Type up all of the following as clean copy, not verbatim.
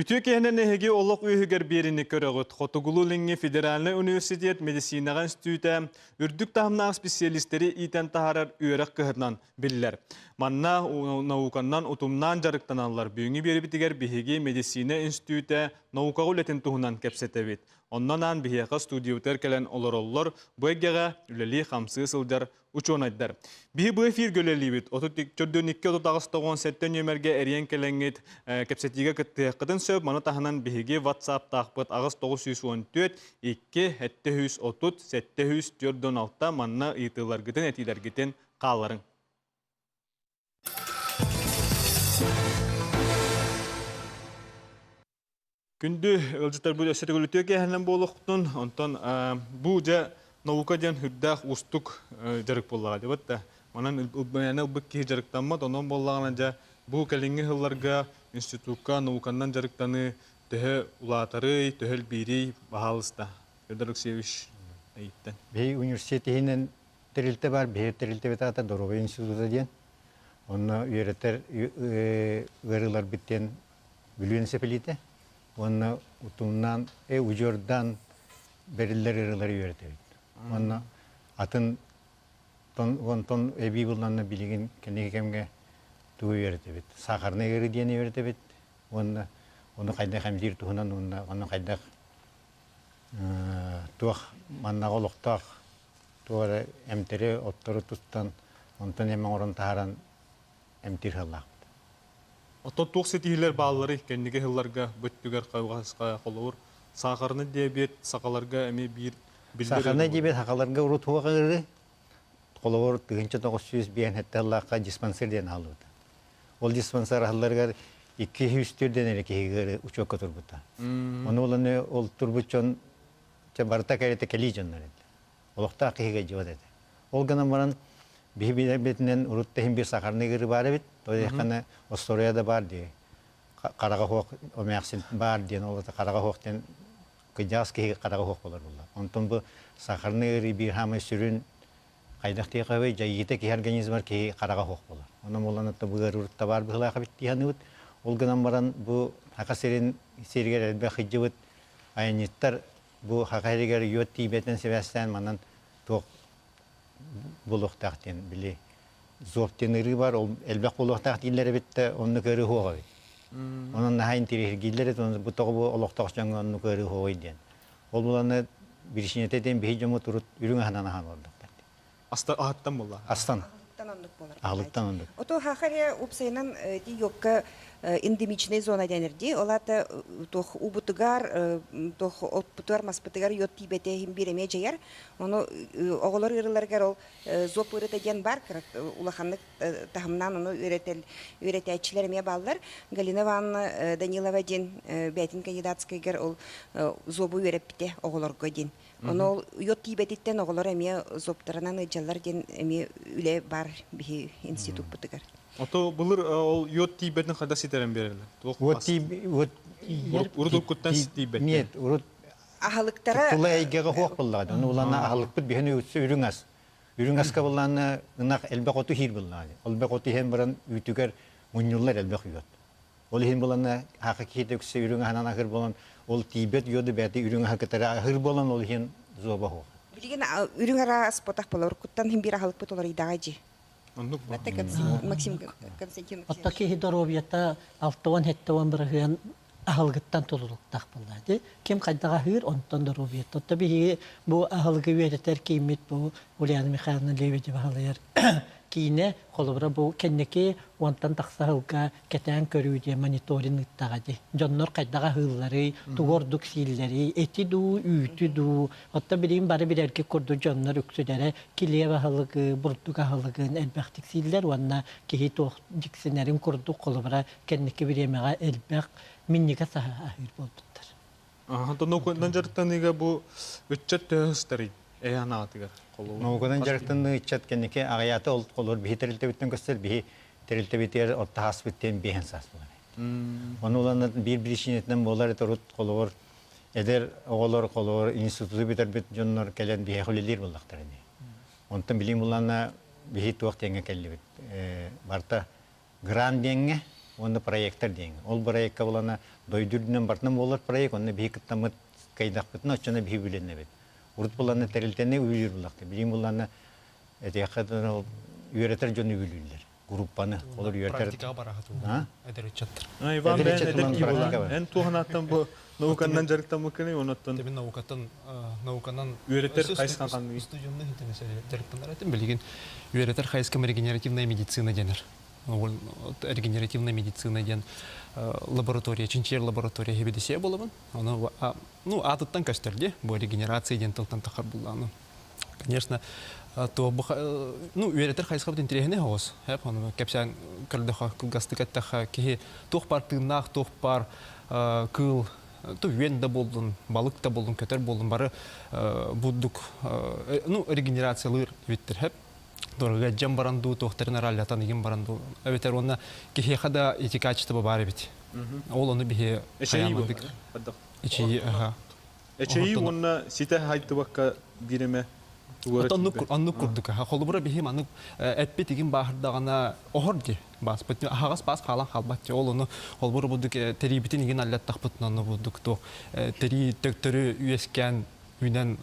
Үтүө киэһэнэн эһиги олох үөһүгэр биэриини көрөҕүт. Хотугулуу-Илиҥҥи федеральнай университет медицинэҕэ института үрдүк таһымнаах специалистэри иитэн таһаарар үөрэх кыһатынан биллэр. Манна науканнан утумнаан дьарыктаналлар. Бүгүҥҥү биэрибитигэр биһиги медицинэ института наукаҕа үлэтин туһунан кэпсэтэбит. Онно анаан биһиэхэ студиябытыгар кэлэн олороллор. Бу эйгэҕэ үлэлии-хамсыы сылдьар учуонайдар. Биһи бу эфиргэ үлэлиибит. 34 2 38 97 нүөмэргэ эрийэн кэлэҥҥит кэпсэтиигэ кыттыаххытын сөп. Маны таһынан биһиги WhatsApp-таахпыт 8 914 2 730 746 манна ыйытыыларгытын, этиилэргитин хаалларыҥ. Күндү ыалдьыттарбыт өссө төгүл үтүө киэһэнэн буолуохтун. Онтон бу дьэ наука диэн үрдээх уустук дьарык буоллаҕа дебат да. Манан ылбыт ылбыт киһи дьарыктаммат, онон буоллаҕына дьэ бу кэлиҥҥи сылларга институкка науканнан дьарыктаныы төһө улаатарый, төһө элбиирий, баһаалыста. Федор Алексеевич эйиттэн. Биһи университет иһинэн тэрилтэ бар, биһи тэрилтэбит аата Доруобуйа института диэн. Онно үөрэтэр ыарыыларбыт диэн Бүлүү энцефалита уонна утумнаан удьуордаан бэриллэр ырыалары үөрэтэбит. Уонна атын онтон эбии булланна билигин кэнники кэмҥэ тугу үөрэтэбит? Сахарнай ыарыы диэни үөрэтэбит уонна ону хайдах эмтиир туһунан уонна ону хайдах туох маннаҕа олохтоох туох эрэ эмтэри оттору туттан онтон эм оҥорон таһааран эмтиир сыаллаахпыт. Оттон туох ситиһиилэр баалларый кэнники сылларга бу өттүгэр холобур саахарнай диабет сахаларга эмиэ биир биллэр Сахарнай диабет сахаларга урут суох ыарыы. Холобур, 1905 сыллаахха диспансер диэн аһыллыбыта. Ол диспансер аһылларыгар 200 диэн эрэ киһи учуокка турбута. Ону ол ол турбут дьон барыта кэрэтэ кэлии дьоннор этэ. Олохтоох киһигэ дьиот этэ. Ол гынан баран биһи билэрбитинэн урут да иһин биир сахарный ыарыы баар эбит. Ол остуоруйа да баар дии. Хараҕа суох эмээхсин баар диэн ол хараҕа суох диэн кыдьаас киһи хараҕа суох буолар буолла. Онтон бу сахарный ыарыы биир хаамай сүрүн хайдах диэхэ дьайыыта киһи организмар киһи хараҕа суох буолар. Онон буолан бу ыарыы урут да баар быһыылаах эбит дии саныыбыт. Ол гынан баран бу Саха сирин сиригэр элбэх сылдьыбыт айанньыттар бу Саха сиригэр йод тиийбэтин сибээстээн манан туох буолуохтаах диэн били зоб диэн ыарыы бар ол элбэх буолуохтаах дииллэр эбит да оннук ыарыы суох эбит. Онон наһаа интириэһиргииллэр эбит бу тоҕо бу олохтоох дьоҥҥо оннук ыарыы суоҕуй диэн. Ол буланы биричиинэтэ диэн биһи дьоммут урут үрүҥ аһынан аһаан олордохтор. Аһыттан буолла. Астан. Аһылыктан оннук буолар. Аһылыктан оннук. Ото хахаре упсайынан ди йокка эндемичный зона денер ди. Олата тох убутугар, тох отпутугар, маспытыгар йод тиибете хим бир эме жайар. Ону оҕолор ыарыыларыгар ол зоб ыарыыта диэн бар, улаханнык таһымнаан ону үөрэтээччилэр эмиэ бааллар. Галина Ивановна Данилова диэн бээтин кандидатскайгар ол зобу үөрэппитэ оҕолорго диэн. Ону ол йод тиийбэтиттэн оҕолор эмиэ зобтарынан ыалдьаллар диэн эмиэ үлэ бар биһи институппутугар. Ото былыр ол йод тиийбэтин хайдах ситэрэн биэрэллэр? Уот тиий урут уруккуттан тиийбэт. Нет, урут аһылыктара тула эйгэҕэ суох буоллаҕа. Ону улаана аһылыкпыт биһини үксэ үрүҥ ас. Үрүҥ аска буллаана ынах элбэх оту иһиир буллаҕа. Элбэх оту иһэн баран үүтүгэр мунньуллар элбэх йод. Ол иһин булана хака киһитэ үксэ үрүҥ аһынан аһыыр буолан ол тиийбэт йоду бэйэтэ үрүҥ аһы кытары аһыыр буолан ол иһин зоба суох. Билигин үрүҥ араас ботах болор уруккуттан иһин биир аһылыкпыт уларыйдаҕа дии. Оннук ба. Максим Константин Отто киһи доруобуйата 60-70% аһылгыттан тутулуктаах буолла дии. Ким хайдах аһыыр, онтон доруобуйата. Отто биһиги бу аһылгы үөрэтэр кииммит бу Ульяна Михайловна Лебедева халайар киинэ холобура бу кэнники уонтан тахса сылга кэтээн көрүү диэн мониторинг ыыттаҕа дии. Дьоннор хайдах аһыылларый, тугу ордук сииллэрий, эти дуу, үүтү дуу. Оттон билигин бары билэргит курдук дьоннор үксүлэрэ килиэп аһылыгы, бурдук аһылыгын элбэхтик сииллэр уонна киһи туох дьиксинэрин курдук холобура кэнники бириэмэҕэ элбэх минньигэс аһы аһыыр буолбуттар. Онтон науканан дьарыктаныыга бу ыччат төһө сыстарый эһи анаатыгар? Науканан дьарыктаныы ыччат кэнники аҕыйаата ол холор биһи тэрилтэбиттэн көстөр биһи тэрилтэбитигэр отто ааспыт диэн биэһэн саас буолар. Ону уланна биир биричиинэтинэн буолар это урут холобур эдэр оҕолор холобур институту бүтэрбит дьоннор кэлэн биһиэхэ үлэлиир буоллахтара ини. Онтон билигин буллаана биһи туох диэҥҥэ кэллибит. Барыта грант диэҥҥэ. Уонна проектар диэн. Ол проектка булана дойду үрдүнэн бартынан буолар проект, онно биһи кыттаммыт кайдахпытына оччоно биһи үбүлэннэбит. Урут буланна тэрилтэни үбүлүүр буллахта. Билигин буланна этиэххэ үөрэтэр дьону үбүлүүллэр. Группаны. Олор үөрэтэр. Практикаҕа бараһат эдэр ыччаттар. Иван бэйэн эдэр киһи буолан. Эн туоханааттан бу науканнан дьарыктаммыккыный, онуттан Тебин наукаттан науканан үөрэтэр хайысхан ханныгый? Студионный дьарыктанар этим билигин үөрэтэр хайыскам регенеративная медицина денер. Регенеративная медицина диэн лаборатория, чинчийэр лаборатория хебедисия болобун. Ону ну аатыттан көстөр ди, бу регенерация диэн тылтан тахар буллааны. Конечно, то ну үөрэтэр хайысхабыт интэриэһинэй оҕус. Хэп ону кэпсээн көрдөхө кылгастык эттэххэ киһи туох бар тыыннаах, туох бар кыыл то үөн да болдун, балык да болдун, көтөр болдун бары буддук ну регенерациялыыр эбиттер хэп. Дорога дьам баран дуу, туохтарын араллатан игин баран дуу. Эбэтэр уонна киһиэхэ да ити качество бар эбит. Ол ону биһи хайаамадык. Ичи аха. Эчэйии уонна ситэ хайдыбакка бииреме Оннук оннук курдук. Холобура биһи маннык эппит игин бааһырдаҕына оһор ди бааспыт. Аһаҕас баас хаалан хаалбат ди. Ол ону холобура будук тэриибитин игин аллаттахпытын онну будук то тэрии төктөрү үөскээн үүнэн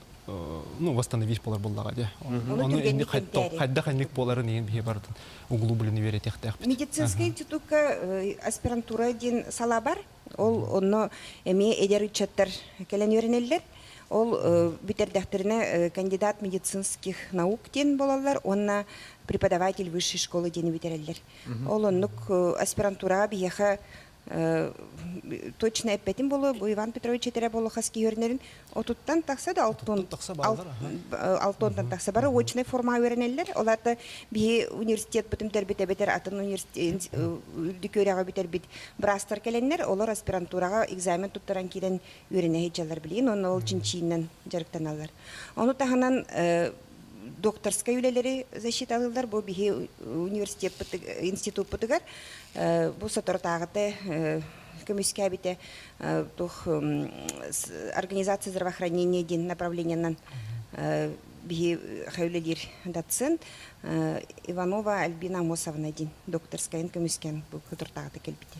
ну восстановить болар боллаҕа ди. Ону инник хайдах инник боларын игин биһи бардын углублен үөрэтиэхтээхпит. Медицинскэй институкка аспирантура диэн салаа бар. Ол онно эмиэ эдэр ыччаттар кэлэн үөрэнэллэр. Ол бүтэрдэхтэринэ кандидат медицинских наук диэн буолаллар уонна преподаватель высшей школы диэни бүтэрэллэр. Ол оннук аспирантураҕа биһиэхэ точно эппэтим буолуо, бу Иван Петрович этэрэ буолуо хас киһи үөрэнэрин отуттан тахса да алтонтан тахса бары очнай формаҕа үөрэнэллэр. Ол аата биһи университетпытын бүтэрбит эбэтэр атын университет үрдүк үөрэҕи бүтэрбит быраастар кэлэннэр, олор аспирантураҕа экзамен туттаран киирэн үөрэнэ сылдьаллар билигин уонна ол чинчиинэн дьарыктаналлар. Ону таһынан докторскай үлэлэри защиталыыллар. Бу биһи университетпыт институппутугар бу соторутааҕыта көмүскээбитэ туох организация здравоохранения диэн направлениенан биһи үлэлиир доцент Иванова Альбина Амосовна диэн докторскайын көмүскээн бу соторутааҕыта кэлбитэ.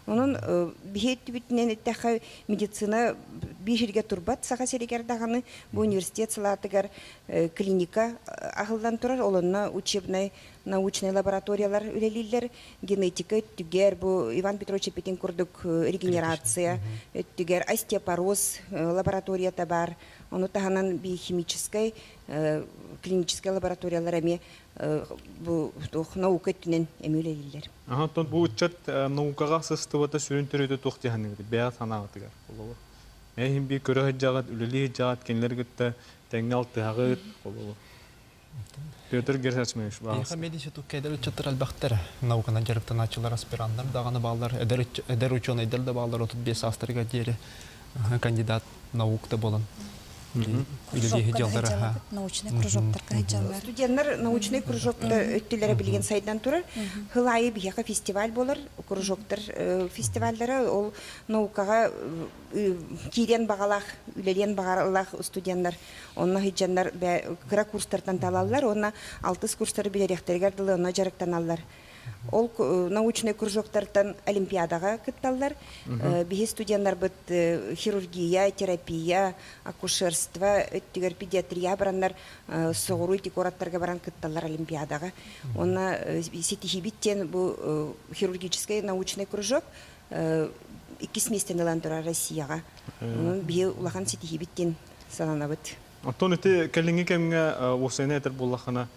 Онон биһи өттүбүтүнэн эттэххэ медицина биир сиргэ турбат Саха сиригэр даҕаны бу университет салаатыгар клиника аһыллан турар. Ол онно учебнай научнай лабораториялар үлэлииллэр. Генетика өттүгэр бу Иван Петрович эппитин курдук регенерация өттүгэр остеопороз лабораторията бар. Ону таһынан биохимическай клиническай лабораториялар эмиэ бу наука өттүнэн эмиэ үлэлииллэр. Оттон бу ыччат наукаҕа сыстыбата сүрүн төрүөтэ туох дии саныыгыт? Бэйэҕит санааҕытыгар холобур. Эһин бии көрө сылдьаҕыт, үлэлии сылдьаҕыт, кинилэр кытта тэҥҥэ алтыһаҕыт, холобур. Петр Герасимович, Биһиэхэ мединститукка эдэр ыччаттар элбэхтэр. Науканан дьарыктанааччылар, аспираннар даҕаны бааллар, эдэр, эдэр учуонайдар да бааллар 35 саастарыгар диэри кандидат наук да буолан үлэлиэһи дьаллара. Научный кружоктарга сылдьаллар. Студеннар научный кружокта өттүлэрэ билигин сайдан турар. Хыл аайы биһиэхэ фестиваль буолар. Кружоктар фестиваллара ол наукаҕа киириэн баҕалаах, үлэлиэн баҕалаах студеннар онно сылдьаннар кыра курстартан талаллар уонна алтыс курстары билэриэхтэригэр дылы онно дьарыктаналлар. Ол научный кружоктартан олимпиадаҕа кытталлар. Биһи студеннарбыт хирургия, терапия, акушерство өттүгэр педиатрия бараннар соҕуруу ити куораттарга баран кытталлар олимпиадаҕа. Уонна ситиһиибит диэн бу хирургическай научный кружок иккис миэстэни ылан турар Россияҕа. Онон биһи улахан ситиһиибит диэн сананабыт. Оттон ити кэлиҥҥи кэмҥэ уопсайынан этэр буоллаххына,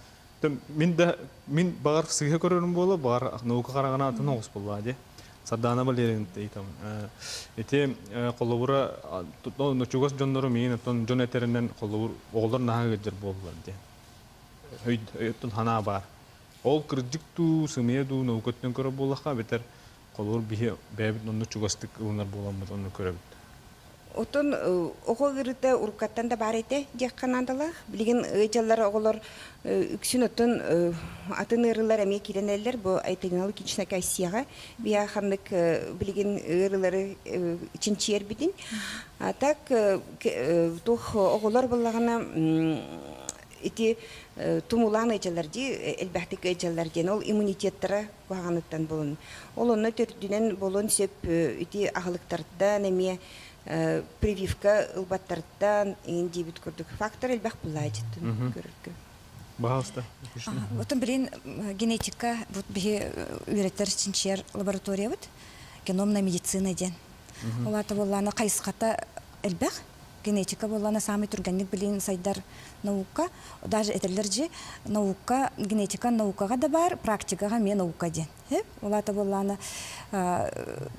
мин да мин баҕар сыыһа көрөрүм буолуо, баҕар наука хараҕына атын оҕус буоллаҕа дии. Сардаана Валерьевна ыйытабын. Ити холобура чугас дьоннору миигин оттон дьон этэринэн холобур оҕолор наһаа ыалдьар буоллулар диэн. Өй оттон санаа баар. Ол кырдьык дуу, сымыйа дуу наука өттүнэн көрөр буоллахха, эбэтэр холобур биһи бэйэбит онно чугастык ылынар буоламмыт онно көрөбүт. Отон оҕо ыарыыта уруккаттан да баар этэ диэххэ наадалаах. Билигин ыалдьаллар оҕолор үксүн оттон атын ыарыылар эмиэ киирэн бу айтыгыналыкична кайсияҕа биһа ханнык билигин ыарыылары чинчийэрбитин. А так туох оҕолор буллаҕына Ити тумулаан ыйдьаллар дии, элбэхтик ыйдьаллар диэн, ол иммунитеттара куһаҕаныттан булун. Ол онно төрдүнэн буолуон сөп ити аһылыктартан эмиэ прививка ылбаттарыттан иҥин диэбит курдук фактор элбэх буллаачыттын көрөргө. Баһаалыста. Отон билин генетика вот биһи үөрэтэр чинчийэр лабораториябыт геномная медицина диэн. Ол аата буоллаана хайысхата элбэх. Генетика буоллаана самый түргэнник билин сайдар наука. Даже этэллэр же наука, генетика наукаҕа да бар, практикаҕа эмиэ наука диэн. Ол аата буоллаана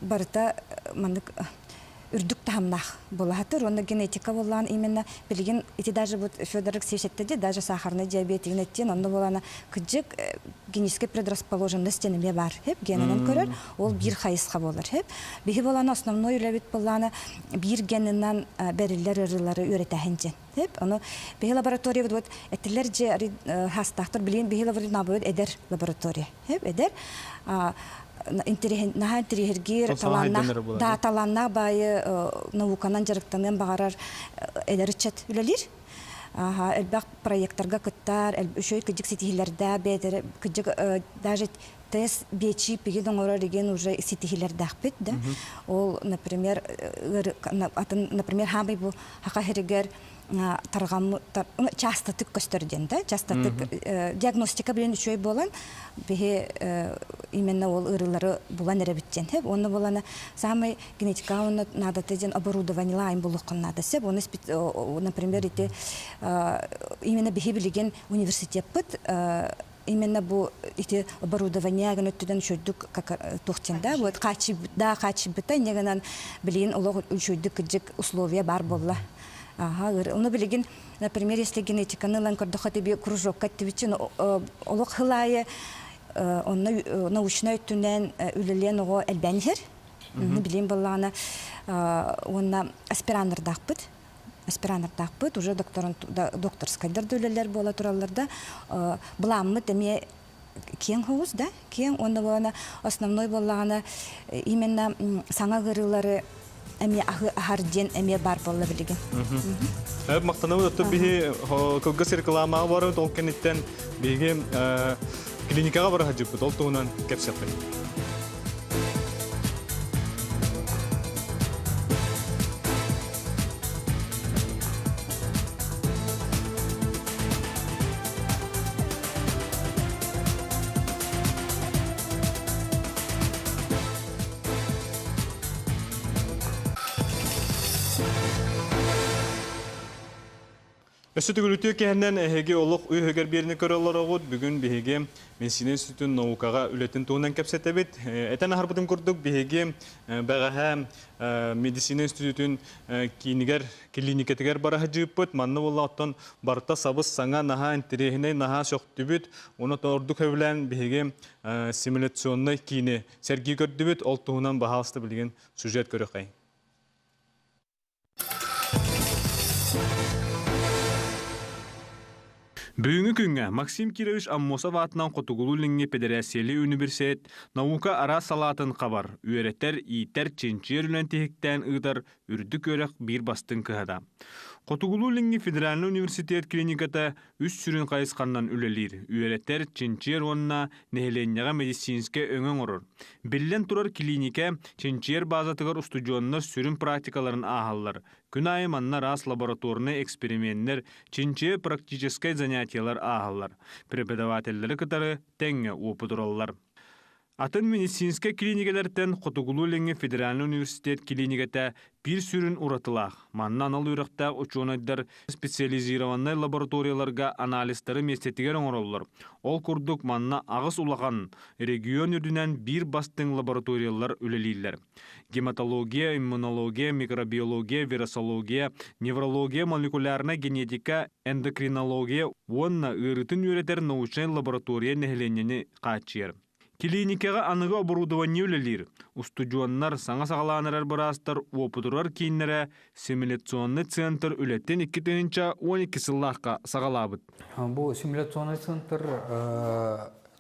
барыта маннык үрдүк таһымнаах буолаһатыр. Уонна генетика буоллаан именно билигин ити даже вот Федор Алексеевич этте даже сахарный диабет еттен онно буолана кыдьык генетическая предрасположенность диэн эмиэ баар. Хеп генинен көрөр, ол биир хайысха болар. Хеп биһи буолана основной үлэбит буоллаана биир генинен бериллер ырылары үөрэтээһин дьэн. Хеп ону биһи лаборатория вот этилер же хастаахтар билин биһи лаборатория эдэр лаборатория. Хеп эдэр наһаа интириэһиргиир талааннаах да талааннаах баайы науканан дьарыктаныан баҕарар эдэр ыччат үлэлиир. Элбэх проекттарга кыттар, үчүгэй кыдьык ситиһилэрдээх бэйэтэрэ кыдьык даже тест биэчи пигин оҥорор деген уже ситиһилэрдээхпит да. Ол, например, атын, например, хаамай бу хака хиригер тарҕам частотык көстөр диэн да, частотык диагностика билен үчүгэй буолан биһи именно ол ыарыылары булан эрэбит диэн. Онно буолана самый генетика онно наадата диэн оборудование лайын булуоххун наада сеп. Оны, например, ити именно биһи билигин университеппыт именно бу ити оборудование гын өттүдэн үчүйдүк туохтен да вот качи да качибыта иннегенен билигин олох үчүйдүк кыдьык условия бар болла. Ага, оны билигин, например, если генетиканы ылан көрдөхө теби кружокка тибичин олох хылайы онно научный өттүнэн үлэлиэн оҕо элбээн иһэр. Билим боллаана уонна аспираннардаахпыт. Аспираннардаахпыт, уже докторскайдар да үлэлэр буола тураллар да. Былааммыт эмиэ киэҥ хоҕус да, киэҥ уонна буолана основной буоллаҕына именно саҥа ыарыылары эмиэ аһар диэн эмиэ бар буолла билигин. Мактанабыт оттон биһи кылгас рекламаҕа барабыт, ол кэнниттэн биһиги клиникаҕа бара сылдьыппыт, ол туһунан кэпсэппит. Өссө төгүлүтүө кэһэннэн эһиги олох үһүгэр биэрини көрөллороҕут. Бүгүн биһиги медицина институтун наукаҕа үлэтин туһунан кэпсэтэбит. Этэн аһарбытым курдук биһиги бэҕэһээ медицина институтун киинигэр клиникатыгар бара сылдьыыппыт. Манна буолла оттон барыта сабыс саҥа наһаа интэриэһинэй, наһаа сөхтүбүт. Уонна ордук сөбүлээн биһиги симуляционнай киини сэргии көрдүбүт. Ол туһунан баһаалыста билигин сюжет көрүөххэйиҥ. Бүгүҥҥү күҥҥэ Максим Кирович Аммосов аатынан Хотугулуу-Илиҥҥи Пэдэрээссийэлии университет наука араас салаатын хабар, үөрэтэр, иитэр, чинчийэр үлэни тиһиктээн ыытар үрдүк үөрэх биир бастыҥ кыһата. Хотугулуу-Илиҥҥи федеральнай университет клиниката үс сүрүн хайысханнан үлэлиир, үөрэтэр, чинчийэр уонна нэһилиэнньэҕэ медицинскэй өҥө оҥорор. Биллэн турар, килииникэ чинчийэр баазатыгар устудьуоннар сүрүн практикаларын ааһаллар. Күн аайы манна араас лабораторнай эксперименнэр, чинчийэр практическай занятиелар ааһаллар. Преподавателлэри кытары тэҥҥэ уопутураллар. Атын медицинскэй клиникэлэртэн Хотугулуу-Илиҥҥи федеральнай университет клиникэтэ биир сүрүн уратылаах. Манна анал үөрэхтээх учуонайдар специализированнай лабораторияларга анализтары миэстэтигэр оҥороллор. Ол курдук манна аҕыс улахан регион үрдүнэн биир бастыҥ лабораториялар үлэлииллэр. Гематология, иммунология, микробиология, вирусология, неврология, молекулярнай генетика, эндокринология уонна ыарыытын үөрэтэр научнай лаборатория нэһилиэнньэни хааччыйар. Килииникэҕэ аныгы оборудование үлэлиир. Устудьуоннар, саҥа саҕалаан эрэр быраастар уопутурар кииннэрэ симуляционный центр үлэтин 2012 сыллаахха саҕалаабыт. Бу симуляционный центр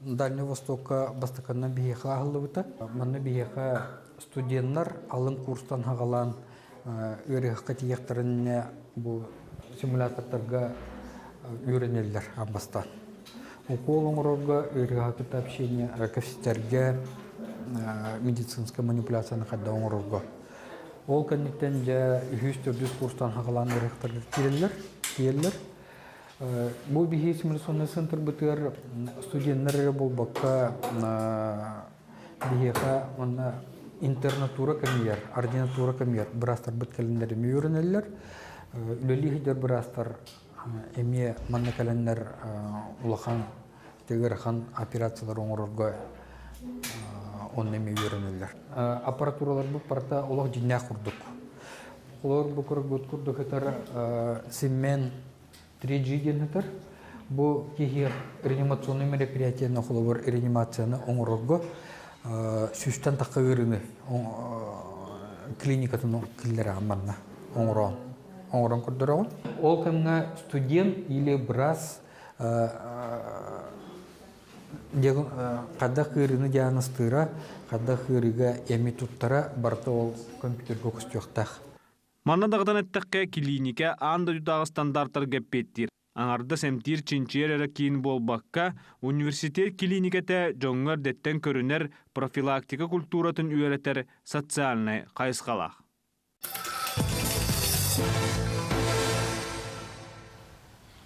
Дальний Востокка бастаканнан биһиэхэ аһыллыбыта. Манна биһиэхэ студеннар алын курстан хаҕалаан ыарыһахха тиийэхтэринэ бу симулятордарга Үйренеллер амбастан. Укол оҥорорго ыарыһаҕы кытта общение кэпсэтэргэ медицинскэй манипуляцияны хайда оҥорорго. Ол кэнниттэн дьэ үһүс төрдүс курстан хаҕалаан ыарыһахтарга киирэллэр, тиийэллэр. Бу биһи симуляционный центрбытыгар студеннар эрэ буолбакка биһиэхэ уонна интернатура кэмигэр, ординатура кэмигэр быраастарбыт кэлэннэр эмиэ үөрэнэллэр. Үлэлии сылдьар быраастар эмиэ манна кэлэннэр улахан ыарахан операциялары оҥорорго онно эмиэ үөрэнэллэр. Аппаратураларбыт барыта олох дьиҥнээх курдук. Олор бу курдук курдук ытар Симмен 3G диэн ытар. Бу киһи реанимационный мероприятиены холобур реанимацияны оҥорорго сүүстэн тахха ыарыыны клиникатын киллэрэҕин манна оҥороон оҥорон көрдөрөҕүн. Ол кэмҥэ студент или быраас хайдах ыарыыны диагностыыра, хайдах ыарыыга эми туттара барыта ол компьютерга көстүөхтээх. Манна даҕатан эттэххэ, килииникэ аан дойдутааҕы стандартарга эппиэттиир. Аҥардас эмтиир чинчийэр эрэ киин буолбакка, университет килииникэтэ дьоҥҥо эрдэттэн көрүнэр профилактика культуратын үөрэтэр социальнай хайысхалаах.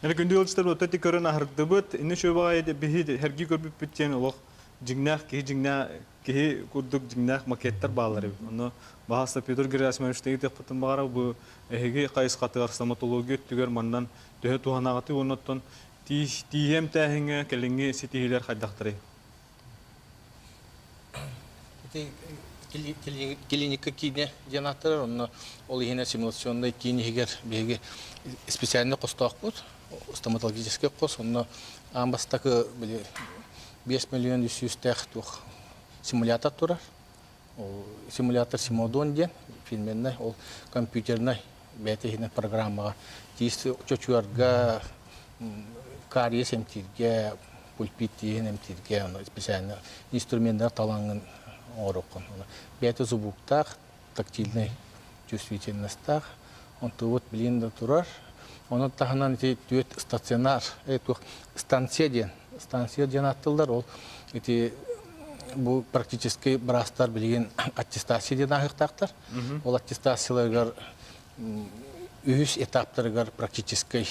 Эми күндү ыалдьыттар отто ти көрөн аһардыбыт. Инни шөбаҕай биһи herги көрбүппүт диэн олох дьиҥнээх киһи дьиҥнээх киһи курдук дьиҥнээх макеттар бааллар эбит. Онно баһаста Петр Герасимович тыгытыахпытын баҕара бу эһиги хайысхатыгар стоматология өттүгэр маннан төһө туһанаҕытый уонна оттон тииһи эмтээһиҥҥэ кэлиҥҥи ситиһиилэр хайдахтарый? Ити клиника киинэ диэн ааттанар, онно ол иһинэн симуляционнай киин иһигэр биһиги специальный хостоохпут, стоматологическай хос, онно аан бастакы били 5 миллион 300 туох симулятор турар. Ол симулятор Симодон диэн фирменнай, ол компьютернай бэйэтэ иһинэн программаҕа тиис чочуйарга, кариес эмтииргэ, пульпит тииһин эмтииргэ специально инструменнар талаҥҥын оҥоруоххун. Бэйэтэ зубуктаах, тактильнай чувствительностаах. Онтубут билин да турар. Онон таһынан ити түөрт стационар, туох станция диэн, станция диэн аттылар. Ол ити бу практически быраастар билигин аттестация диэн ааһыахтаахтар. Ол аттестацияларыгар үһүс этаптарыгар практическай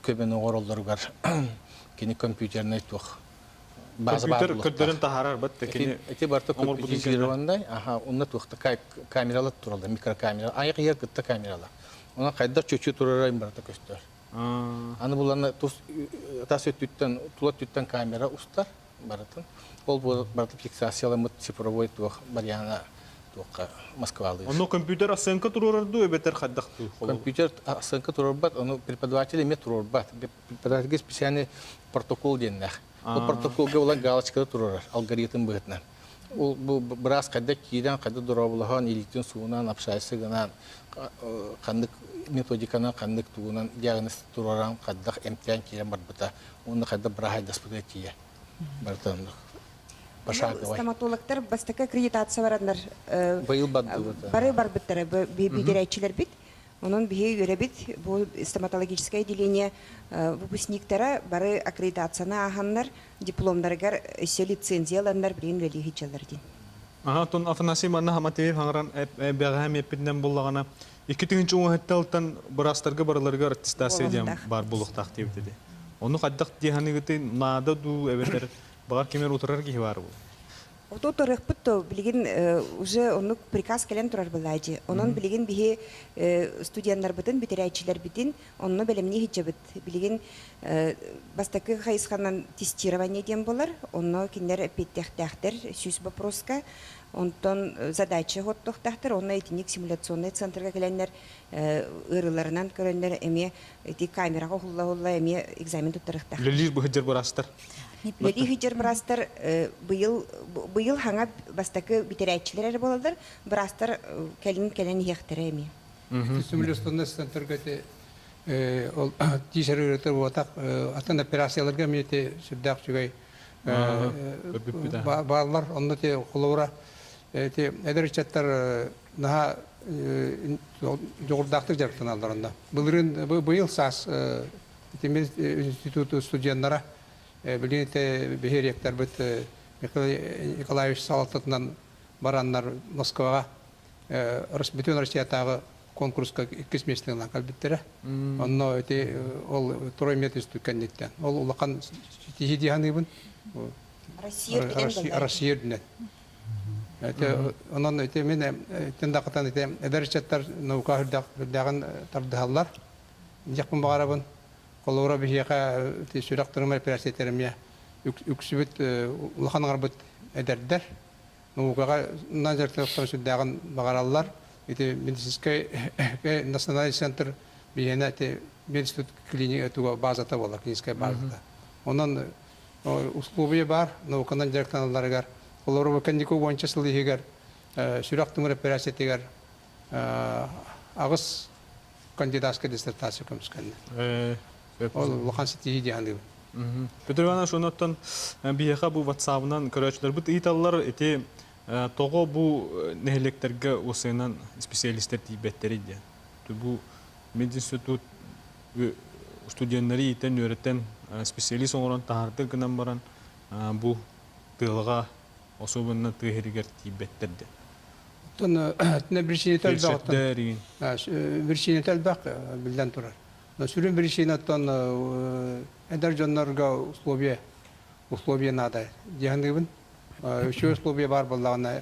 көмөнү оҥороллоругар кини компьютернай туох база баар Компьютер көрдөрөн таһаарар бат кини Эти барыта компьютеризированный, аха, онно туохта камералар тураллар, микрокамера, айах иһэр кытта камералар. Онон хайдах чөчү турара барыта көстөр. Аны буланна тус тас өттүттэн, тула өттүттэн камера устар барытын. Ол барыта фиксацияламмыт цифровой туох вариана туохха Москвалыыр. Онно компьютер оценка туруорар дуу эбэтэр хайдах дуу? Компьютер оценка туруорбат, ону преподаватель эмиэ туруорбат. Преподавательгэ специальный протокол диэннээх. Ол протоколга улан галочкада туруорар алгоритм быһытынан. Ол бу быраас хайдах киирэн, хайдах дорооболоһон, илиитин суунан, общайсы гынан, ханнык методиканан, ханнык тугунан диагноз туруоран, хайдах эмтээн киирэн барбыта, уонна хайдах быраһайдаспыта тиийэ. Барыта оннук. Пошаговай. Стоматологтар бастакы аккредитация бараннар быйыл бардыбыт. Бары барбыттара бүтэрээччилэрбит. Онон биһи үөрэбит бу стоматологическое отделение выпускниктара бары аккредитацияны ааһаннар, дипломнарыгар өссө лицензияланнар билигин үлэлии сылдьаллар диэн. Аха, тон Афанасий манна Хаматеев хаҥаран бэҕэһээ эппитинэн буллаҕына, 2017 быраастарга барыларыгар аттестация диэн баар буолуохтаах диэбит этэ. Ону хайдах диэханыгыты наада дуу эбэтэр баҕар кимер утарар киһи баар бу. Ото торыахпыт то билигин уже оннук приказ кэлэн турар былаажы. Онон билигин биһи студеннарбытын, бүтэрээччилэрбитин онно бэлэмнии сылдьабыт. Билигин бастакы хайысханан тестирование диэн буолар. Онно кинилэр эппиэттиэхтээхтэр 100 вопроска. Онтон задача хоттуохтаахтар. Онно итинник симуляционный центрга кэлэннэр ыарыыларынан көрөннөр эмиэ ити камераҕа уһулла-уһулла эмиэ экзамен туттарыахтаахтар. Үлэлиир быһыдьар быраастар. Үлэлии сылдьар быраастар быйыл быйыл хаҥа бастакы бүтэрээччилэр эрэ буолаллар. Быраастар кэлин кэлэн иһиэхтэрэ эмиэ. Симуляционный центрга ити ол тиис ыарыытыр буотах атын операцияларга эмиэ ити сүрдээх үчүгэй бааллар. Онно ити холобура ити эдэр ыччаттар наһаа дьоҕурдаахтык дьарыктаналлар онно. Былырыын быйыл саас Ити институт студенттара билигин ити биһи ректорбыт Михаил Николаевич салалтатынан бараннар Москваҕа бүтүн Россиятааҕы конкурска иккис миэстэни ылан кэлбиттэрэ. Онно ити ол троймет институт кэнниттэн. Ол улахан ситиһии дии саныыбын. Россия үрдүнэн. Онон ити мин итин дакытан ити эдэр ыччаттар наука үрдээҕин тардыһаллар. Дьахпын баҕарабын. Холобура биһиэхэ сүрэх тырыма операция эмиэ үксүбүт улахан аҥарбыт эдэрдэр. Наукаҕа дьарыктаахтар сүрдээҕин баҕараллар. Ити медицинскэй национальный центр биһиэнэ ити мединститут клиника туга базата буолар, клиническай базата. Онон условия бар науканан дьарыктаналларыгар. Олору кэнники уонча сыл иһигэр сүрэх тымыр операциятыгар аҕыс кандидатскай диссертация көмүскэннэ. Ол улахан ситиһии дии саныыбын. Петр Иванович, онуттан биһиэхэ бу WhatsApp-ынан көрөөччүлэрбит ыйыталлар, ити тоҕо бу нэһилиэктэргэ уосайынан специалистэр тиийбэттэрий диэн. Бу мединститут студеннары иитэн, үөрэтэн специалист оҥорон таһаардыр гынан баран бу тыалга особенно тыа сиригэр тиийбэттэр диэн. Оттон причинэтэ элбэх. Причинэтэ элбэх биллэн турар. Сүрүн причинаттан эдэр дьоннорго условия условия надо дии саныыбын. Үчүгэй условия баар буоллаҕына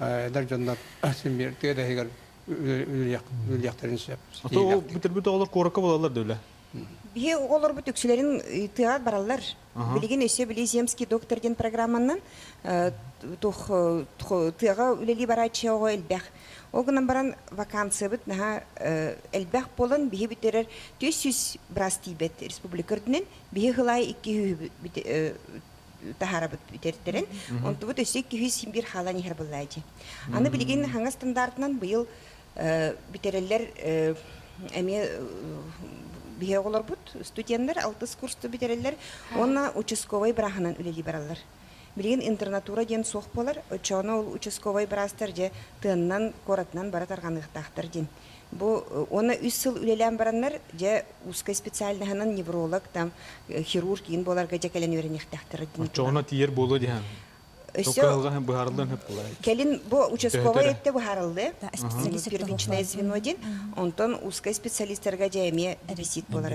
эдэр дьоннор син биир тыа иһигэр үлэлиэхтэрин сөп. Ото бүтэрбит оҕолор куоракка буолаллар да үлэ? Биһи оҕолорбут үксүлэрин тыаҕа бараллар. Билигин өссө били земский доктор диэн программанан туох тыаҕа үлэлии барааччы оҕо элбэх. Ол гынан баран вакансиябыт наһаа элбэх буолан биһи бүтэрэр 400 быраас тиийбэт республика үрдүнэн биһи хылай 200 таһаарабыт бүтэртэрин. Онтубут өссө 201 хаалан иһэр буоллаачы. Аны билигин хаҥа стандартынан быйыл бүтэрэллэр эмиэ биһи оҕолорбут студенттар алтыс курсту бүтэрэллэр уонна участковай бырааһынан үлэлии бараллар. Билигин интернатура диэн суох буолар, оччоҕуна ол участковай быраастар дьэ тыаннан, куоратынан бара тарҕаныахтаахтар диэн. Бу уонна үс сыл үлэлээн бараннар дьэ узкой специальноһынан невролог там хирург иин буоларга дьэ кэлэн үөрэниэхтээхтэр диэн. Оччоҕуна тиийэр буолуо диэн. Өссө быһаарыллан хөп буолар. Кэлин бу участковай этте быһаарыллы. Первичное звено диэн. Онтон узкой специалисттарга дьэ эмиэ дефицит буолар.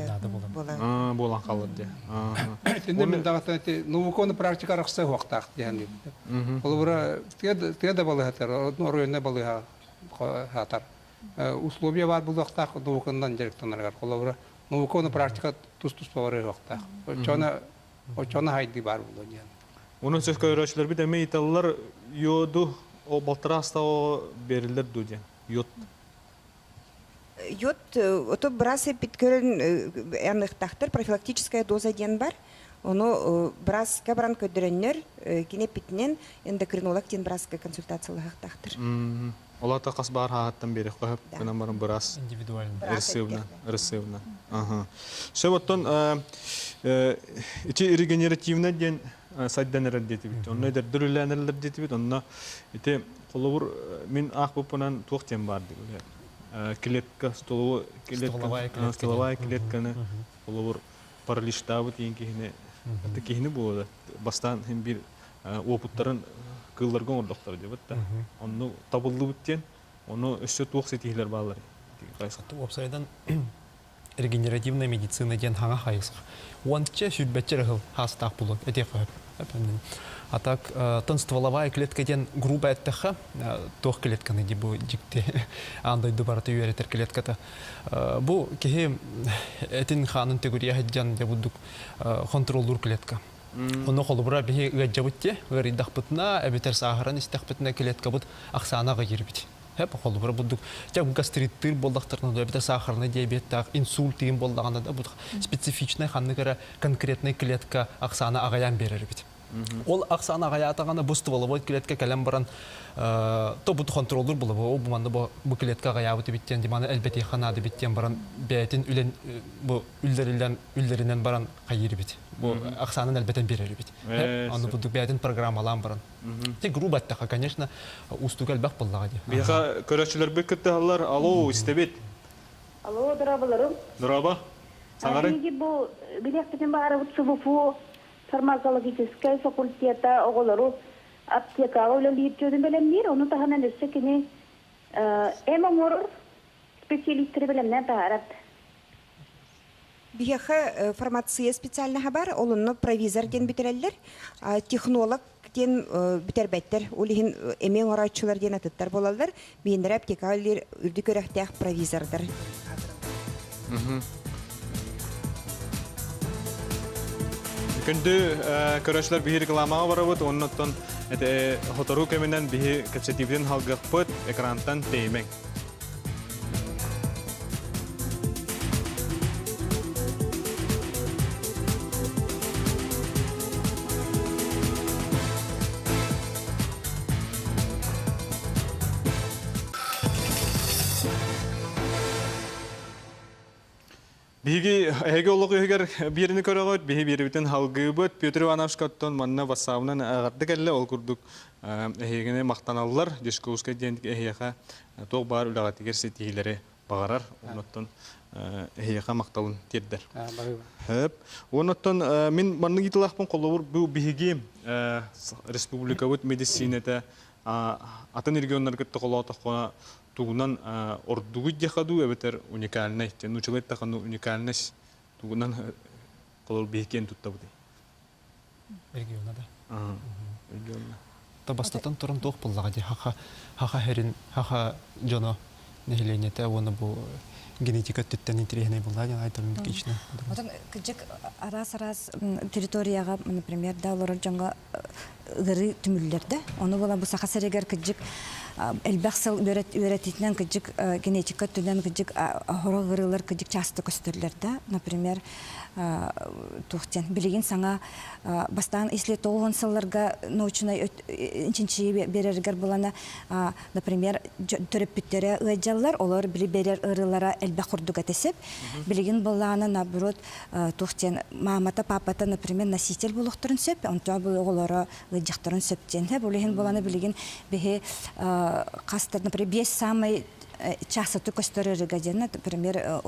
Буолан хаалар дии. Итиннэ мин даҕатан ити науканы практика арахса уохтаах диэн. Холобура тыа да балыһатар, оройуонна балыһа хатар. Условия бар булуохтаах науканан дьарыктанарыгар. Холобура науканы практика тус-туспа барар уохтаах. Оччоно оччоно хайды бар булуо диэн. Онон сөз көрөөччүлэрбит эмиэ ыйыталлар йоду о балтараста берилер ду диэн. Йод. Йод ото быраас эппит көрөн аныхтахтар профилактическая доза диэн бар. Ону бырааска баран көрдөрөннөр кини эппитинэн эндокринолог диэн бырааска консультациялаһахтахтар. Олата қас бар хааттан бери қахып гынан баран бырас. Индивидуально. Ресивна, ресивна. Ага. Все оттон ити регенеративна диэн сайдан эрэр диэтибит. Онно эдэрдэр үлээнерлер диэтибит. Онно ити холобур мин аах буппунан туох диэн бар дип. Клетка, столовой клетка, столовая клетканы холобур параличтаабыт диэн киһини это киһини буолда. Бастаан хим бир опыттарын кылларга оҥордохтор диэбит да. Онну табыллыбыт диэн, ону өссө туох ситиһилэр баалар. Уопсайдан регенеративная медицина диэн хаҥа хайысха. Уонча сүрбэтчэ рыһыл хаастаах булук этиэх А так тон стволовая клетка диэн грубо эттэххэ туох клетканы ди бу дьикти аан дойду барыта үөрэтэр клетката. Бу киһи этин хаанын төгүрүйэ сылдьан дьэ бурдук контроллуур клетка. Ону холобура биһи ыаддьабыт те, ыарыйдахпытына, эбэтэр сааһыран истэхпитинэ клеткабыт ахсаана аҕыйыыр Хеп холобура бурдук тя гастриттыыр буоллахтарына да эбэтэр сахарный диабеттаах инсульт тыын буоллаҕына да бу специфичный ханнык эрэ конкретный клетка ахсаана аҕайаан биэрэр эбит. Ол ахсаана аҕайаатаҕына бу стволовой клетка кэлэн баран то бу контроллуур буолар ол бу манна бу клетка аҕайаабыт эбит диэн маны элбэтиэххэ наада эбит диэн баран бэйэтин үлэн бу үллэриллэн үллэринэн баран хайыыр эбит. Бу ахсаанын элбэтэн биэрэр эбит. Аны бурдук бэйэтин программалаан баран. Те грубо аттаха, конечно, устук элбэх буоллаҕа дии. Биһиэхэ көрөөччүлэрбит кыттыһаллар. Алло, истэбит. Алло, дорооболорум. Дорообо. Саҥарыҥ. Биһиги бу билиэхпитин баҕарабыт СВФУ фармакологическай факультета оҕолору аптекаҕа үлэлиир дьону бэлэмниир. Ону таһынан өссө кини эм оҥорор специалистары бэлэмнээн таһаарар. Биһиэхэ фармация специальноһа бар, ол онно провизор диэн бүтэрэллэр. Технолог диэн бүтэрбэттэр. Ол иһин эмиэ оҥорооччулар диэн атыттар буолаллар. Биһиннэрэ аптекаҕа үлэлиир үрдүк үөрэхтээх провизордар. Күндү көрөөччүлэр биһи рекламаҕа барабыт, оннуттан хоторуу кэминэн биһи кэпсэтиибитин халгыахпыт, экрантан тэйимэҥ. Биһиги эһиги олох үһүгэр биирини көрөҕүт, биһи биирибитин халгыыбыт. Петр Ивановичкаттан манна вассаабынан аҕарды кэллэ, ол курдук эһигини махтаналлар. Дьускуускай диэн эһиэхэ туох баар үлэҕитигэр ситиһиилэри баҕарар. Оннуттан эһиэхэ махталын тиэрдэр. Хөп. Оннуттан мин маннык ыйытылаахпын холобур бу биһиги республикабыт медицинэтэ атын регионнарга кытта холоотоххуна тугунан ордугуй диэхэ дуу эбэтэр уникальнай нуучалыы эттэххэ уникальность тугунан холобур биһи киэн туттабытый региона да региона та бастатан туран туох буоллаҕа дии хаха хаха хэрин хаха дьоно нэһилиэнньэтэ уонна бу генетика өттүттэн интэриэһинэй буолла диэн айталын логично. Отон кыдьык араас-араас территорияҕа, например, да олорор дьоҥҥо ыарыы түмүллэр да. Ону була бу Саха сиригэр кыдьык элбэх сыл үөрэтиитинэн кыдьык генетика өттүнэн кыдьык хоро ыарыылар кыдьык часто көстөллөр да. Например, туох диэн билигин саҥа бастаан если тоҕуһун сылларга научнай чинчийии биэрэригэр булана например төрөппүттэрэ ыалдьаллар олор били берер ыарыылара элбэх курдук этесеп билигин буоллаҕына наоборот туох диэн маамата папата например носитель буолуохтарын сөп онтон бу оҕолоро ыалдьахтарын сөп диэн ол иһин буолана билигин биһи хастар например биэс самый часаты көстөр ырыга диэн, например,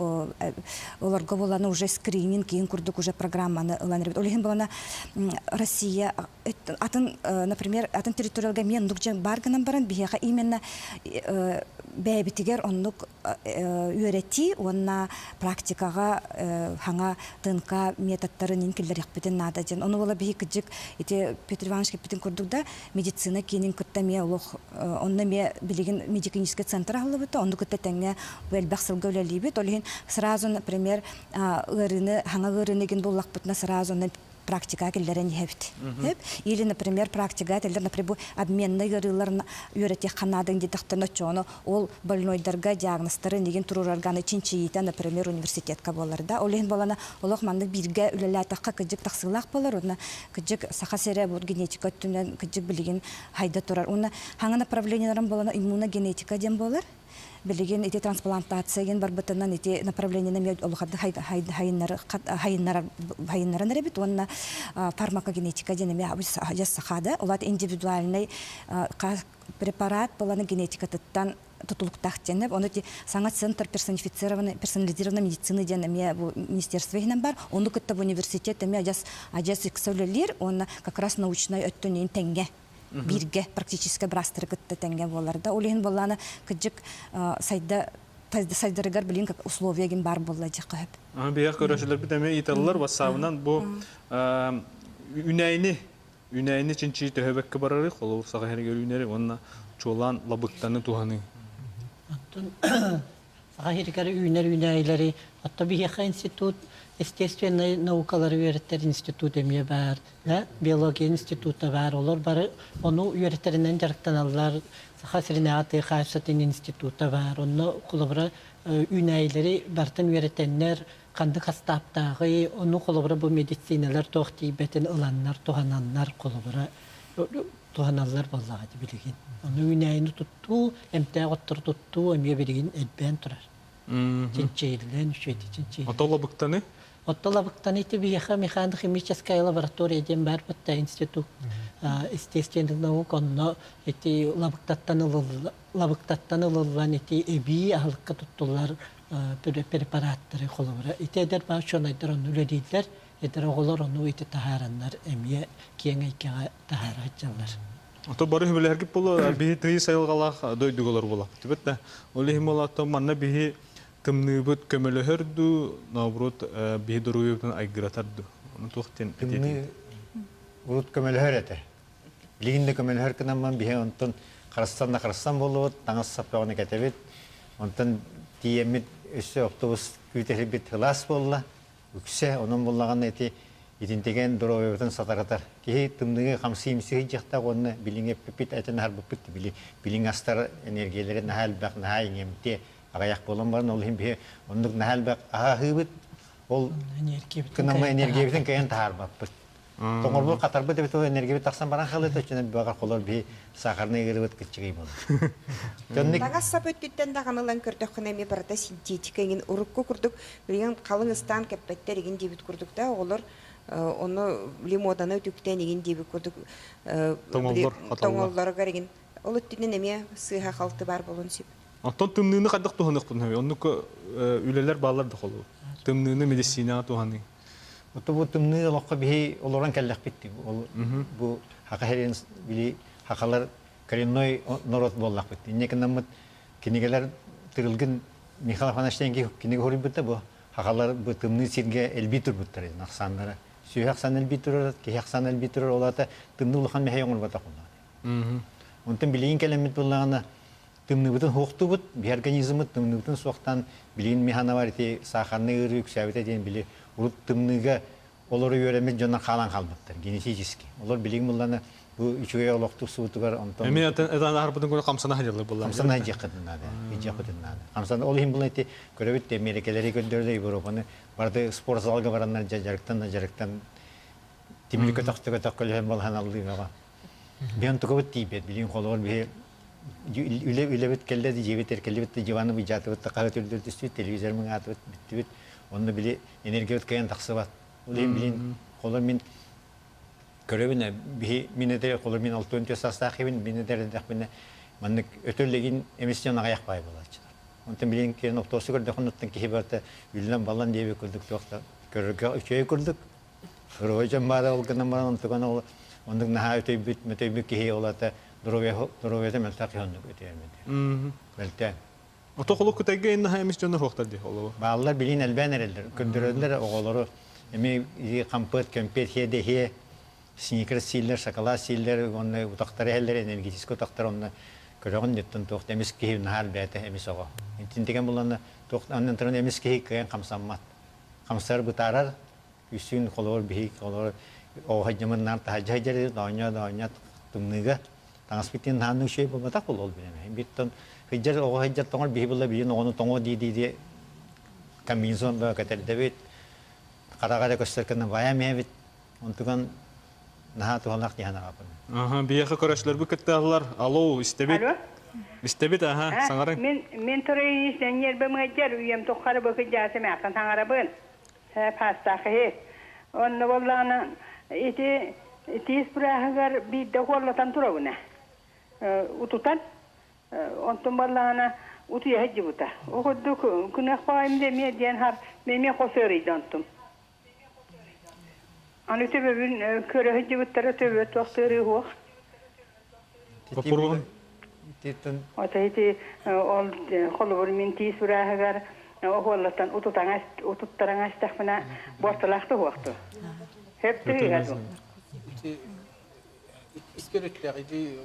олорго буланы уже скрининг киин курдук уже программаны ылан эрбит. Ол иһин булана Россия атын, например, атын территориялга мен оннук дьон бар гынан баран биһиэхэ именно бэйэбитигэр оннук үөрэтии уонна практикаҕа хаҥа ТНК методтарын ин киллэриэхпитин наада диэн. Ону буола биһи кыдьык ити Петр Иванович кэппитин курдук да медицина киинин кытта эмиэ олох онно эмиэ билигин медиклинический центр аһыллыбыта, онну кытта тэҥҥэ бу элбэх сылга үлэлиибит. Ол иһин сразу, например, ыарыыны, хаҥа ыарыыны игин буллахпытына сразу онно практика киллэрэн иһэбит. Или, например, практика этэллэр, например, бу обменный ыарыыларын үөрэтиэххэ наада диэтэхтэн оччоҕуна ол больнойдарга диагнозтарын игин туруорарганы чинчийиитэ, например, университетка буолар да. Ол иһин буолана олох маннык бииргэ үлэлээтэххэ кыдьык тахсыылаах буолар уонна кыдьык Саха сирэ бу генетика өттүнэн кыдьык билигин хайда турар. Уонна хаҥа направлениеларын буолана иммуногенетика диэн буолар. Билигин ити трансплантация диэн барбытынан ити направлениены эмиэ улаханнык хайыннаран эрэбит уонна фармакогенетика диэн эмиэ сахада. Улаат индивидуальный препарат буолана генетикатыттан тутулуктаах диэн. Ону ити саҥа центр персонифицированной персонализированной медицины диэн эмиэ бу министерство иһинэн бар. Ону кытта бу университет эмиэ адьас адьас ыкса үлэлиир уонна как раз научнай өттүн тэҥҥэ бииргэ практически быраастары кытта тэҥҥэ буолар да. Ол иһин буоллаана кыдьык сайда сайдарыгар билин как условия гин бар буолла дьиэххэ сөп. Биһиэх көрөөччүлэрбит эмиэ ыйыталлар ватсабынан бу үнэйини Үүнээйини чинчийии төһө бэккэ барарый, холобур саха иһэригэр үүнэри уонна чуолаан лабыктаны туһаныы. Оттон саха иһигэр үүнэр үүнээйилэри, оттон биһиэхэ институт естественнай наукалары үөрэттэр институт эмиэ баар, да, биология института баар, олор бары ону үөрэттэринэн дьарыктаналлар. Саха сиринээҕи тыа хаһаайыстыбатын института баар, онно холобура үүнээйилэри барытын үөрэтэннэр, ханнык хастааптааҕый, ону холобура бу медицинэлэр туох тиийбэтин ыланнар, туһананнар холобура туһаналлар буоллаҕа дии билигин. Ону үүнээйини туттуу, эмтээх оттору туттуу эмиэ билигин элбээн турар. Чинчийиллэн, үчүгэйдик чинчийиллэн. Ото лабыктаны? Отто лабыктан ити биһиэхэ механо-химическая лаборатория диэн баар бытта институт естественных наук онно ити лабыктаттан ылылла лабыктаттан ылыллан ити эбии аһылыкка туттуллар препараттары холобура ити эдэр баа учуонайдар онно үлэлииллэр эдэр оҕолор ону ити таһаараннар эмиэ киэҥ эйгэҕэ таһаара сылдьаллар. Ото бары хүбэлэһэргит буолуо биһи тыйыс айылҕалаах дойдугалар буолаппыт бит да. Ол иһин буолааттан манна биһи тымныыбыт көмөлөһөр дуу, наоборот биһи доруобуйабытын айгыратар дуу. Ону туох диэн Тымныы урут көмөлөһөр этэ. Билигин да көмөлөһөр гынаммын биһи онтон харыстан да харыстан буоллубут, таҥас саппаҕын кэтэбит. Онтон тиийэммит өссө автобус күүтэрбит сылаас буолла. Үксэ онон буллаҕына ити итинтигэн доруобуйабытын сатаратар. Киһи тымныыга хамсыы-имсии сылдьыахтаах уонна билиҥҥи эппиппит этэн аһарбыппыт били билиҥ астар энергиялэрэ наһаа элбэх, наһаа иҥэмтиэ аҕыйах буолан баран ол иһин биһи оннук наһаа элбэх аһаһыыбыт ол кынама энергиябытын кыайан таһаарбаппыт. Тоҥорбут хатарбыт эбит ол энергиябыт тахсан баран халыта өчүнэн баҕар холор биһи сахарный ыарыбыт кыччыгый буолар. Таҥас сап өттүттэн даҕаны ылан көрдөххүнэ эмиэ барыта синтетика иҥин урукку курдук билигин халыҥ ыстаан кэппэттэр игин диэбит курдук да оҕолор ону лимоданы үтүктэн игин диэбит курдук тоҥоллор тоҥоллоругар игин ол өттүнэн эмиэ сыыһа халты баар буолуон сөп. Оттон тымныыны хайдах туһаныахпын оннук үлэлэр бааллар да холу тымныыны медицинэҕэ туһаныы. Ото бу тымныы олоххо биһи олорон кэллэхпит ол бу хака херин били хакалар коренной народ буоллахпыт. Инне гынаммыт кинигэлэр тырылгын Михаил Афанасьевич кинигэ хоруйбута бу хакалар бу тымныы сиргэ элбии турбуттар ахсааннара. Сүһэ ахсаан элбии турар, киһи ахсаан элбии турар, ол аата тымныы улахан мэһэй оҥорботох буоллаҕына. Онтон билигин кэлэммит буоллаҕына тымныыбытын суохтуубут, биһи организммыт тымныыбытын суохтаан билигин механабар ити сахарный ыарыы үксээбитэ диэн били урут тымныыга олору үөрэммит дьоннор хаалан хаалбыттар генетически. Олор билигин буллана бу үчүгэй олох тупсубутугар онтон Эми этан аһарбытын көрө хамсана сылдьаллар буллар. Хамсана сылдьыаххытын наада. Сылдьыаххытын наада. Хамсана ол иһин булла ити көрөбүт Америкалары көрдөрдө Европаны барды спорт залга бараннар дьарыктан дьарыктан тимир көтөхтө көтөх көлөһөн балаһан аллыыгаҕа. Биһэн тугубут тиийбэт билигин холобур биһи үлэ үлэбит кэллэ дьиэбит эркэллибит диваны быдьаатыбыт хаһыат үрдүр түстүбүт телевизор мыҥаатыбыт бүттүбүт онно били энергиябыт кыайан тахсыбат ол иһин билин холор мин көрөбүн биһи мин этэр холор мин 64 саастаах киһибин мин этэр эрдэхпинэ маннык өтөллегин эмистен аҕыйах баай буолааччылар онтон билин киэн оптуосы көрдөхүн оттон киһи барыта үллэн баллан диэби курдук туох да көрөргө үчүгэй курдук Здоровье дьон баара ол гынан баран онтуган ол оннук наһаа өтөйбүт мөтөйбүт киһи ол ата здоровьета мөлтөх киһи оннук өтөйөр мөлтөөн. Ото холук кытайга ин наһаа эмис дьоннор хуохтар дии олоҕу. Бааллар билин элбээн эрэллэр. Көрдөрөллөр оҕолору эми хампыат, кэмпиэт хиэ сникерс сииллэр, шоколад сииллэр, уонна утахтары иһэллэр, энергетическэй утахтар онно көрөҕүн диттэн туох да эмис киһи наһаа элбээтэ эмис оҕо. Интинтигэн булланна туох аннан туран эмис киһи кыайан хамсаммат. Хамсар бытаарар, Үсүн холобур биһик холобур оҕо таһырдьа сылдьар оонньоо оонньоо тымныыга таҥаспыт диэн наһаа үчүгэй буолбатах буолуо ол билэмэ. Бииртэн сылдьар оҕо сылдьар тоҥор биһи буолла билин оҕону тоҥо дии дии комбинезон бөҕө кэтэрдэбит хараҕа эрэ көстөр гына баайам иһэбит онтуган наһаа туһалаах дии санаабаппын. Аха, биһиэхэ көрөөччүлэрбит кыттыһаллар. Алло, истэбит. Алло. Истэбит, аха, саҥарыҥ. Мин мин турайын ньиэрбэ мыадьар үйэм тухары бу кыдьаасы мээхтэн саҥарабын. Паастаах иһи. Онно буоллаҕына ити тиис бырааһыгар биирдэ укуоллатан турабына. Утутан онтун буоллаҕына утуйа сылдьыбыта. Ол курдук күнэх баҕайым да эмиэ диэн хар эмиэ хос ыарыйда онтум. Аны төбөбүн көрө сылдьыбыттара төбө туох ыарыы суох. Поппуруон. Ото ити ол холобур мин тиис бырааһыгар оһуоллаттан утуттараҥа истэхпинэ буорталаах туһуохту. Хөп түһүһэ ду. Искерөттөөх ити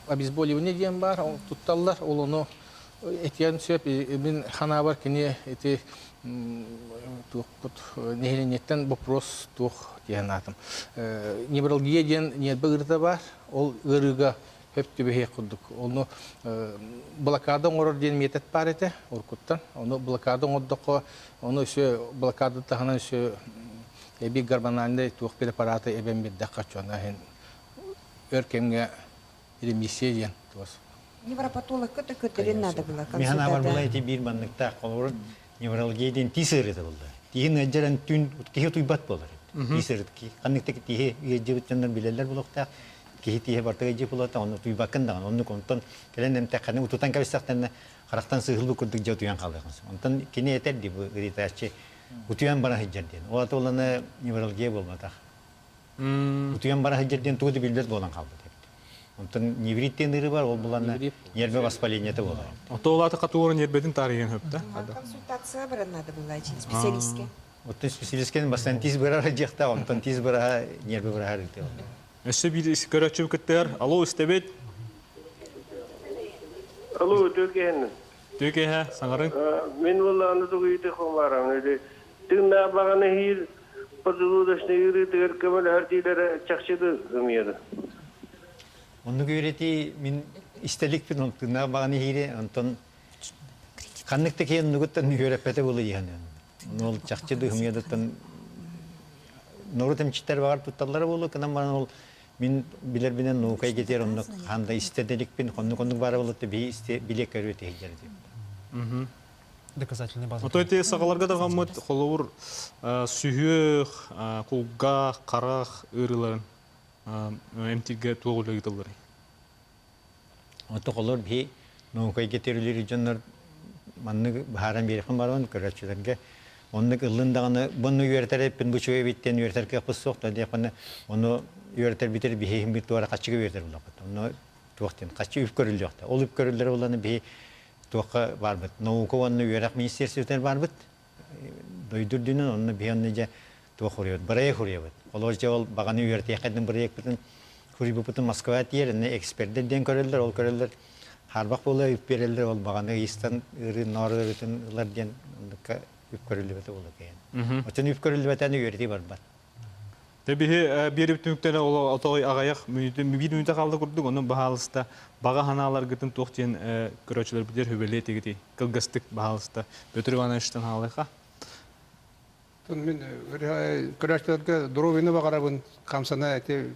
обезболивание диэн баар, ол тутталлар, ол ону этиэн сөп. Мин ханаабар кини ити туохпут нэһилиэнньэттэн вопрос туох диэн аатым. Невралгия диэн ньиэрбэ ыарыыта баар, ол ыарыыга хөп түбэһиэх курдук. Ону блокада оҥорор диэн метод баар этэ уруккуттан. Ону блокада оҥордоххо, ону өссө блокада таһынан өссө эбии гормональнай туох препараты эбэн биэрдэххэ оччоҕуна иһин өр кэмҥэ ремиссия диэн туос. Невропатологка да көрдөрүөн наада була Михан абар була ити биир манныктаах холобур неврология диэн тиис ыарыыта булла. Тииһин ыалдьар түүн киһи утуйбат буолар. Тиис ырыт ханнык да тииһи ыалдьыбыт дьоннор билэллэр буолуохтаах. Киһи тииһэ барыта ыалдьыбыт буолуохтаах, онно утуйбаккын даҕаны. Оннук онтон кэлэн эмтэххинэ утутан кэбистэхтэринэ харахтан сыыһылбыт курдук дьэ утуйан хаалыаххын сөп. Онтон кини этэр дии бу ыйытааччы утуйан бара сылдьар диэн. Ол ата уланы невралгия буолбатах. Утуйан бара сылдьар диэн тугу да билбэт буолан хаалбыт эбит. Онтон неврит диэн ыарыы бар, ол буланна нервэ воспалениета буолар. Ото ол аты катуорун нербетин таарыйан хөптө. Консультация баран надо было специалистке. Оттон специалисткен бастан тиз бырар дьиэхтэ, онтон тиз быраha нервэ быраһар ыытыа. Өссө биир көрөөччү кыттыгар. Алло, истэбит. Алло, төкеһин. Төкеһэ, саҥарыҥ. Мин буоллааны тугуйты хомарам. Тыыннаах бағаны хиир поджелудочный ыарыытыгар көмөлөһөр диилэрэ чахчы ымыйады. Оннук үөрэтии мин истэликпин ол тыыннаах бағаны хиири, онтон ханнык да киһи оннугуттан үөрэппэтэ буолуо диэн. Ол чахчы дыһымыйадыттан норуот эмчиттэр баҕар тутталлара буолуо, кынан баран ол мин билэрбинэн наука эйгэтигэр оннук ханда истэделикпин, хоннук-оннук баара буолуо биһи исте биле көрүө тиһиллэр диэн. Доказательная база. Ото эти сагаларга даҕаммыт холобур сүһүөх, кулгаах, харах ыарыыларын эмтииргэ туох үлэ ыытылларый? Ото холор биһи наука эйгэтигэр үлэлиир дьоннор маннык быһааран биэриэхпин барабын көрөөччүлэргэ. Оннук ыллын даҕаны бұны үөрэтэр эппин бу үчүгэй эбиттэн үөрэтэр кыахпыт суох да диэхпинэ ону үөрэтэрбитер биһи иһин туора хаччыга үөрэтэр буллахпыт. Онно туох диэн хаччы үп көрүллүөхтэ. Ол үп көрүллэр булланы биһи туохха барбыт. Наука уонна үөрэх министерствотыгар барбыт. Дойду үрдүнэн онно биһи онно дьэ туох хуруйабыт, бырайыак хуруйабыт. Олор дьэ ол бағаны үөрэтиэххэ бырайыакпытын хуруйбуппутун Москва тиийэр, инне экспердэр диэн көрөллөр, ол көрөллөр хаарбах буола үп биэрэллэр, ол бағаны ыйыстан ыарыы ноор ыарыытын ылар диэн оннукка үп көрүллүбэтэ буола кэйэн. Очон үп көрүллүбэтэ үөрэтии барбат. Те биһи биэрип түмүктэрэ ол отой аҕайах мүнүүтэ биир мүнүүтэ хаалда курдук, онон баһаалыста баҕа ханааларгытын туох диэн көрөөччүлэрбитигэр хүбэлиэ этигитий? Кылгастык баһаалыста Петр Ивановичтан хаалыха. Мин көрөөччүлэргэ доруобуйаны баҕарабын, хамсана эти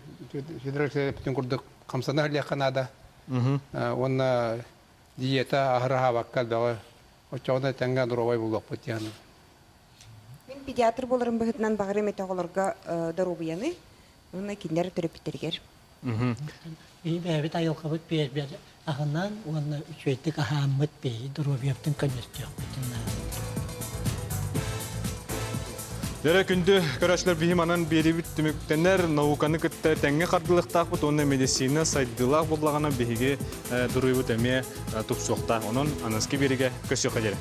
федерация бүтүн курдук хамсана илиэххэ наада. Уонна диета аһара аһаабакка элбэҕи оччоҕуна тэҥҥэ доруобай буолуохпут диэн. Мин педиатр буоларым быһыытынан баҕарым этэ оҕолорго доруобуйаны уонна кинилэр төрөппүттэригэр. Биһи бэйэбит айылҕабыт биэрбэр аһынан уонна үчүгэйдик аһааммыт биһи доруобуйабытын көннөстүөхпүтүн наада. Дөрө күндү көрөөччүлэр биһи манан биэрибит түмүктэнэр науканы кытта тэҥҥэ хардылыктаахпыт уонна медицина сайдыылаах буоллаҕына биһиги дуруйбут эмиэ тупсуохтаах. Онон аныгыскы биэригэ көрсүөххэ диэри.